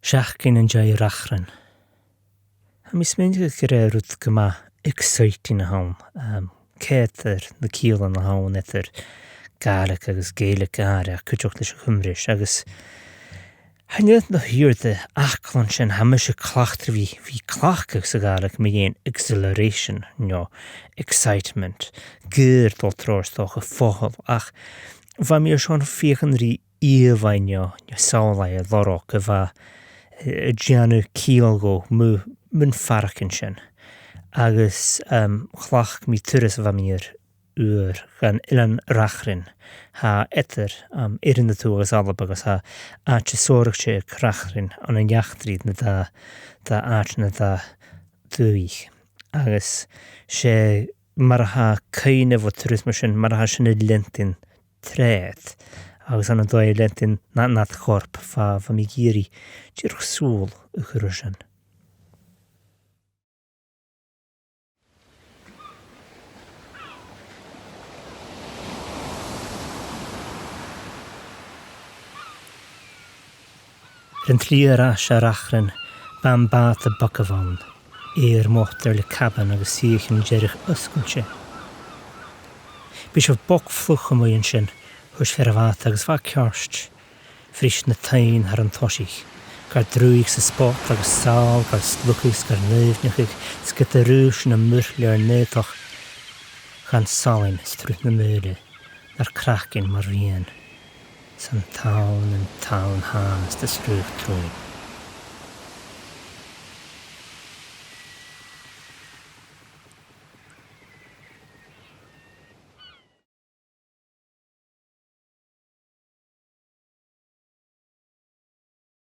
Seachtain an deiridh Reachrann. Tá mé smaointeach go raibh rud go maith exciting ann, céadtar na ciallanna ann idir Gaelic agus Gaelic áirithe, cuideacht leis an Chymraes agus thaitneodh na hiarda aclann sin, tha mise cleachtar bhí, bhí cleachtadh sa Ghaelic mar dhéin exhilaration nó excitement, gur dul trás dócha focal ach bha mé ar son féachan rí íomhá na samhlaidhe lorg a bheith ag déanamh ciall dhó mun faireachán sin agus ghlac mé turas a bheith mír úr gan Oileán Reachrainn thá idir Éirinn na Tuath agus Alba agus thá áit sóireachta ag Reachrainn ann an eachtraí na dá dá áit na dá dúich agus sé mar athá cuimhneamh ó turas mar sin mar athá sin i Linton tréad agus an dóigh a lentin nad chorp fá bha mé ag iarraidh díreach súil a chur air sin. Ar an tslí ar ais ar Achrann, b'am bata bocabh ann, aer mótar le caban agus suíochán deiridh oscailte. Bhí sibh boc fliuch amuigh ansin thuas féar a bhata agus bha ceart fris na toinn thar an toisigh, gar druidh sa spot agus sál gar slucaigh 's gar naoimhneachaigh 's giota rúis na murchlear naotach gan salainn 's truth na méire nár craiceann mar mhian san tonn an tonn than 's do srúth trúin.